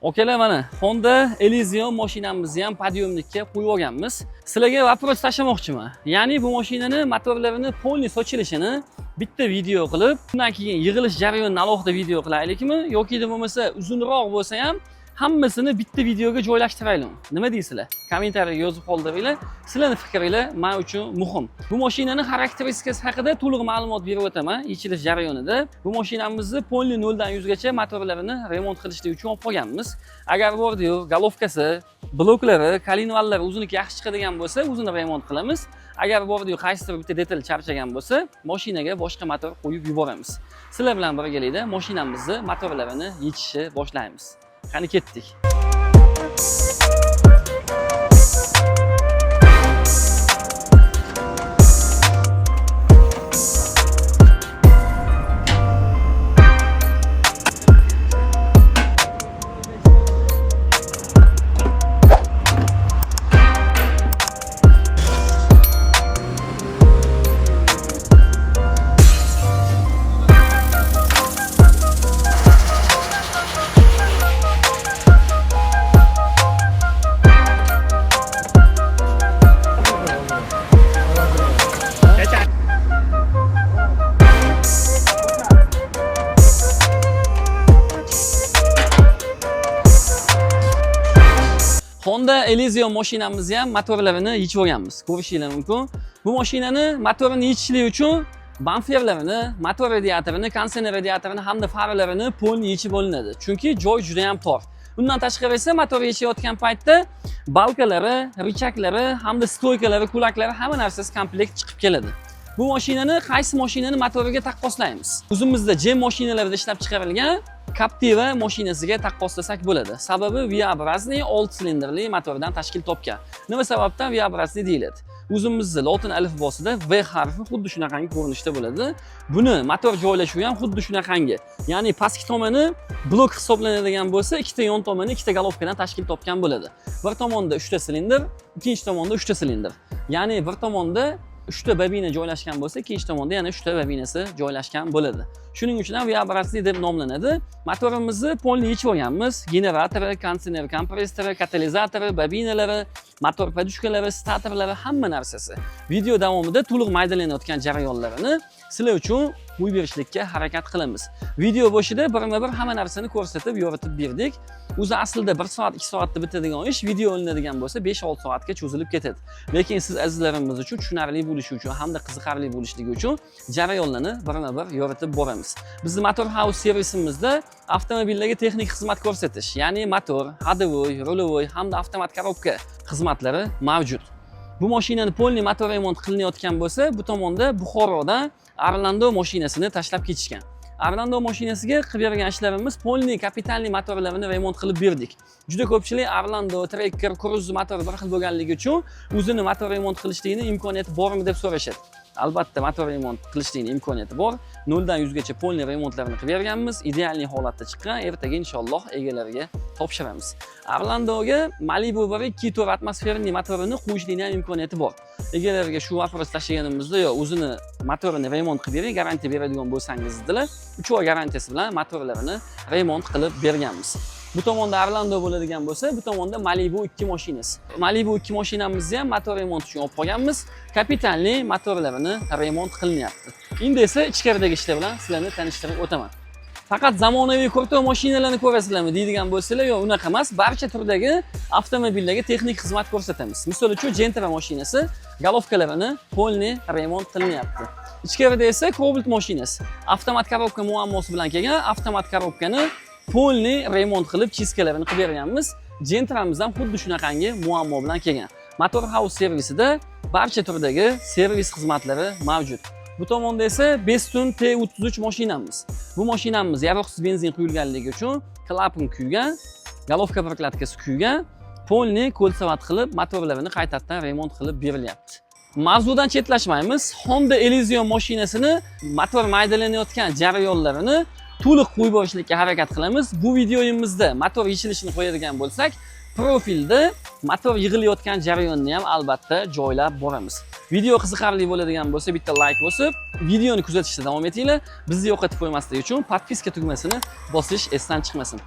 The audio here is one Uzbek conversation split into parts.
Akalar, mana Honda Elysion mashinamizni ham подъёмник ka qo'yib olganmiz. Sizlarga вопрос tashlamoqchiman. Ya'ni bu mashinani motorlarini полный sochilishini bitta video qilib, undan keyin yig'ilish jarayonini alohida video qilaylikmi yoki bo'lmasa uzunroq bo'lsa ham hammasini bitta videoga joylashtiraylikmi? Nima deysizlar? Kommentariyaga yozib qoldiringlar. Sizlarning fikringlar men uchun muhim. Bu mashinani xarakteristikasi haqida to'liq ma'lumot berib o'taman yechilish jarayonida. Bu mashinamizni полный 0 dan 100 gacha motorlarini remont qilishlik uchun olib qolganmiz. Agar bordi-yu, головка si, bloklari, kolenvallari o'ziniki yaxshi chiqadigan bo'lsa, o'zini remont qilamiz. Agar bordi-yu, qaysidir bitta detal charchagan bo'lsa, mashinaga boshqa motor qo'yib yuboramiz. Sizlar bilan birgalikda mashinamizni motorlarini yechishni boshlaymiz. Qani, ketdik. Honda Elysion mashinamizni ham motorlarini yechib olganmiz. Ko'rishinglar mumkin. Bu mashinani motorini yechishlik uchun bamperlarini, motor radiatorini, konditsioner radiatorini hamda faralarini полный yechib olinadi. Chunki joy juda ham tor. Undan tashqari esa motor yechayotgan paytda балка lari, рычаг lari hamda стойка lari, кулак lari, hamma narsasi komplekt chiqib keladi. Bu mashinani qaysi mashinani motoriga taqqoslaymiz? O'zimizda GM mashinalarida ishlab chiqarilgan Captiva mashinasiga taqqoslasak bo'ladi. Sababi V-образный 6 silindrli motordan tashkil topgan. Nima sababdan V-образный deyiladi? O'zimizni lotin alifbosida V harfi xuddi shunaqangi ko'rinishda bo'ladi. Buni motor joylashuvi ham xuddi shunaqangi. Ya'ni pastki tomoni blok hisoblanadigan bo'lsa, ikkita yon tomoni ikkita головка dan tashkil topgan bo'ladi. Bir tomonda 3 ta silindr, ikkinchi tomonda 3 ta silindr. Ya'ni bir tomonda 3 ta bobina joylashgan bo'lsa, ikkinchi tomonda yana 3 ta bobinasi joylashgan bo'ladi. Shuning uchun ham V-образный deb nomlanadi. Motorimizni полный yechib olganmiz. Generatori, konditsioner kompressori, katalizatori, bobinalari, motor подушка lari, statorlari, hamma narsasi. Video davomida to'liq maydalanayotgan jarayonlarini sizlar uchun qo'yib berishlikka harakat qilamiz. Video boshida birma-bir hamma narsani ko'rsatib, yoritib berdik. O'zi aslida 1 soat, 2 soatda bitadigan ish video olinadigan bo'lsa 5-6 soatga cho'zilib ketadi. Lekin siz azizlarimiz uchun tushunarli bo'lishi uchun hamda qiziqarli bo'lishligi uchun jarayonlarni birma-bir yoritib boramiz. Bizni Motor House servisimizda avtomobillarga texnik xizmat ko'rsatish, ya'ni motor, ходовой, рулевой hamda avtomat коробка xizmatlari mavjud. Bu mashinani полный motor remont qilinayotgan bo'lsa, bu tomonda Buxorodan Orlando mashinasini tashlab ketishgan. Orlando mashinasiga qilib bergan ishlarimiz полный капитальный motorlarini remont qilib berdik. Juda ko'pchilik Orlando, Tracker, Cruze motori bir xil bo'lganligi uchun o'zini motor remont qilishlikni imkoniyati bormi deb so'rashadi. Albatta, motor remont qilishlikni imkoniyati bor. 0 dan 100 gacha полный remontlarni qilib berganmiz. Идеальный holatda chiqqan. Ertaga inshaalloh egalariga topshiramiz. Orlandoga Malibu 1 2.4 атмосферный motorini qo'yishlikni ham imkoniyati bor. Egalariga shu вопрос tashlaganimizda, yo o'zini motorini remont qilib bering, garantiya beradigan bo'lsangiz dedilar. 3 oy garantiyasi bilan motorlarini remont qilib berganmiz. Bu tomonda Orlando bo'ladigan bo'lsa, bu tomonda Malibu 2 mashinasi. Malibu 2 mashinamizni ham motor remont uchun olib qolganmiz. Капитальный motorlarini remont qilinyapti. Endi esa ichkaridagi ishlar bilan sizlarni tanishtirib o'taman. Faqat zamonaviy крутой mashinalarni ko'rasizlarmi deydigan bo'lsalar, yo'q, unaqa emas. Barcha turdagi avtomobillarga texnik xizmat ko'rsatamiz. Misol uchun, Gentra mashinasi головка larini полный remont qilinyapti. Ichkarida esa Cobalt mashinasi. Avtomat коробка muammosi bilan kelgan, avtomat коробка ni полный remont qilib, чистка larini qilib berganmiz. Gentramiz ham xuddi shunaqangi muammo bilan kelgan. Motor House servisida barcha turdagi servis xizmatlari mavjud. Bu tomonda esa Bestun T33 mashinamiz. Bu mashinamiz yaroqsiz benzin quyilganligi uchun klapan kuygan, головка прокладка si kuygan, полный кольцевать qilib, motorlarini qaytadan remont qilib berilyapti. Mavzudan chetlashmaymiz. Honda Elysion mashinasini motor maydalanayotgan jarayonlarini to'liq qo'yib borishlikka harakat qilamiz. Bu videoyimizda motor yechilishini qo'yadigan bo'lsak, profilda motor yig'ilayotgan jarayonni ham albatta joylab boramiz. Video qiziqarli bo'ladigan bo'lsa, bitta like bosib, videoni kuzatishda davom etinglar. Bizni yo'qotib qo'ymaslik uchun подписка tugmasini bosish esdan chiqmasin.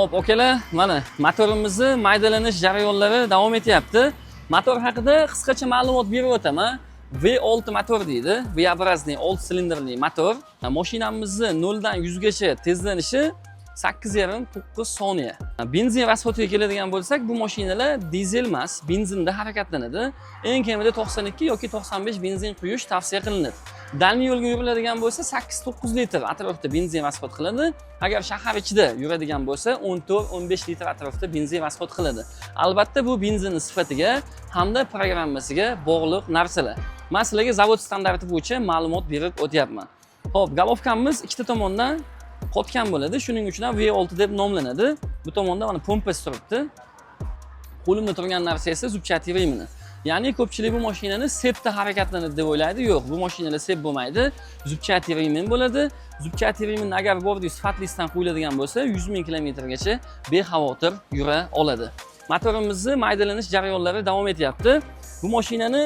Xo'p, akalar, mana motorimizni maydalanish jarayonlari davom etyapti. Motor haqida qisqacha ma'lumot berib o'taman. V6 motor deydi. V-образный 6 silindrli motor. Mashinamizni 0 dan 100 gacha tezlanishi 8,5-9 soniya. Benzin расход iga keladigan bo'lsak, bu mashinalar dizel emas, benzinda harakatlanadi. Eng kamida 92 yoki 95 benzin quyish tavsiya qilinadi. Дальний yo'lga yuriladigan bo'lsa, 8-9 litr atrofida benzin расход qiladi. Agar shahar ichida yuradigan bo'lsa, 14-15 litr atrofida benzin расход qiladi. Albatta, bu benzinning sifatiga hamda programmasiga bog'liq narsalar. Men sizlarga zavod standarti bo'yicha ma'lumot berib o'tyapman. Xo'p, головка miz ikkita tomondan qotgan bo'ladi. Shuning uchun ham V6 deb nomlanadi. Bu tomonda mana pompasi turibdi. Qo'limda turgan narsa esa зубчатый ремень. Ya'ni ko'pchilik bu mashinani цепь da harakatlanadi deb o'ylaydi. Yo'q, bu mashinada цепь bo'lmaydi. Зубчатый ремень bo'ladi. Зубчатый ремень agar bordi sifatlisidan qo'yiladigan bo'lsa, 100 ming kilometrgacha bexavotir yura oladi. Motorimizni maydalanish jarayonlari davom etyapti. Bu mashinani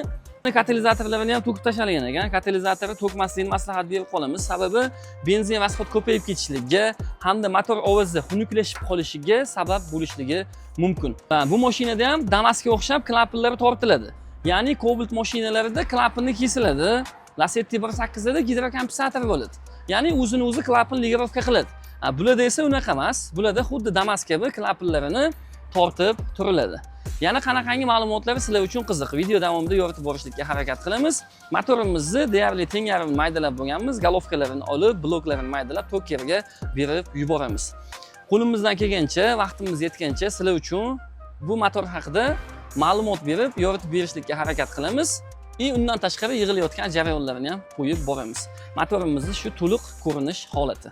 katalizatorlarini ham to'kib tashlangan ekan. Katalizatorni to'kmaslikni maslahat berib qolamiz. Sababi benzin расход ko'payib ketishligiga hamda motor ovozi xunuklashib qolishiga sabab bo'lishligi mumkin. Va bu mashinada ham Damasga o'xshab klapanlari tortiladi. Ya'ni Cobalt mashinalarida klapanni kesiladi. Lasetti 1.8 da gidrokompensator bo'ladi. Ya'ni o'zini o'zi klapan регулировка qiladi. Bularda esa unaqa emas. Bularda xuddi Damas kabi klapanlarini tortib turiladi. Yana qanaqangi ma'lumotlar sizlar uchun qiziq? Video davomida yoritib borishlikka harakat qilamiz. Motorimizni deyarli teng yarim maydalab bo'lganmiz. Головка larini olib, bloklarini maydalab tokerga berib yuboramiz. Qo'limizdan kelgancha, vaqtimiz yetgancha sizlar uchun bu motor haqida ma'lumot berib, yoritib berishlikka harakat qilamiz. И undan tashqari yig'ilayotgan jarayonlarni ham qo'yib boramiz. Motorimizni shu to'liq ko'rinish holati.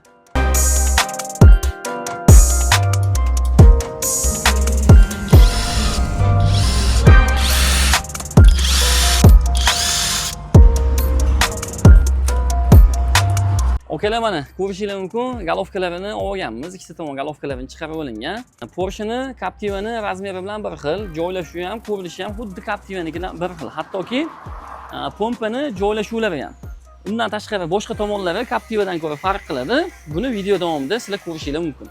Akalar, mana ko'rishinglar mumkin, головка larini olganmiz. Ikkita tomon головка larini chiqarib olingan. Porsche'ni Captiva'ni размер i bilan bir xil, joylashuvi ham, ko'rinishi ham xuddi Captiva'nikidan bir xil. Hattoki pompani joylashuvlari ham. Undan tashqari boshqa tomonlari Captiva'dan ko'ra farq qiladi. Buni video davomida sizlar ko'rishinglar mumkin.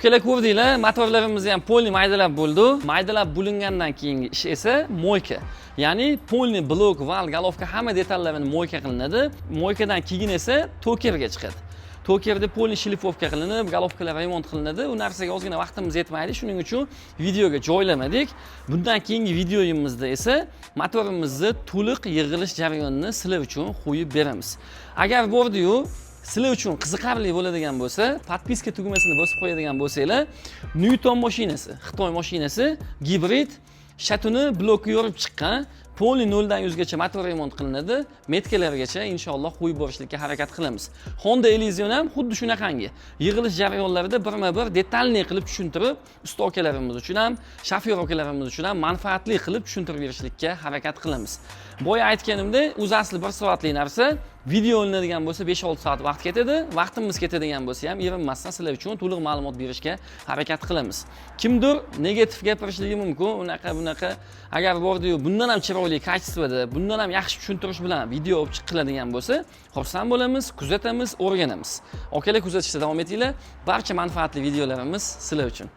Akalar, ko'rdinglar, motorlarimizni ham полный maydalab bo'ldi. Maydalab bo'lingandan keyingi ish esa мойка. Ya'ni полный blok, val, головка, hamma detallarini мойка qilinadi. Мойка dan keyin esa tokerga chiqadi. Tokerda полный шлифовка qilinib, головка lar remont qilinadi. U narsaga ozgina vaqtimiz yetmaydi, shuning uchun videoga joylamadik. Bundan keyingi videoyimizda esa motorimizni to'liq yig'ilish jarayonini sizlar uchun qo'yib beramiz. Agar bordi-yu sizlar uchun qiziqarli bo'ladigan bo'lsa, подписка tugmasini bosib qo'yadigan bo'lsanglar, Newton mashinasi, Xitoy mashinasi, gibrid, шатун i blokni yorib chiqqan, полный 0 dan 100 gacha motor remont qilinadi, метка largacha inshaalloh qo'yib borishlikka harakat qilamiz. Honda Elysion ham xuddi shunaqangi. Yig'ilish jarayonlarida birma-bir детальный qilib tushuntirib, usta akalarimiz uchun ham, shofyor akalarimiz uchun ham manfaatli qilib tushuntirib berishlikka harakat qilamiz. Boya aytganimdek, o'zi asli 1 soatlik narsa, video olinadigan bo'lsa 5-6 soat vaqt ketadi. Vaqtimiz ketadigan bo'lsa ham erinmasdan sizlar uchun to'liq ma'lumot berishga harakat qilamiz. Kimdir negativ gapirishligi mumkin, unaqa bunaqa. Agar bordi-yu bundan ham chiroyli качество da, bundan ham yaxshi tushuntirish bilan video olib chiqiladigan bo'lsa, xursand bo'lamiz, kuzatamiz, o'rganamiz. Akalar, kuzatishda davom etinglar. Barcha manfaatli videolarimiz sizlar uchun.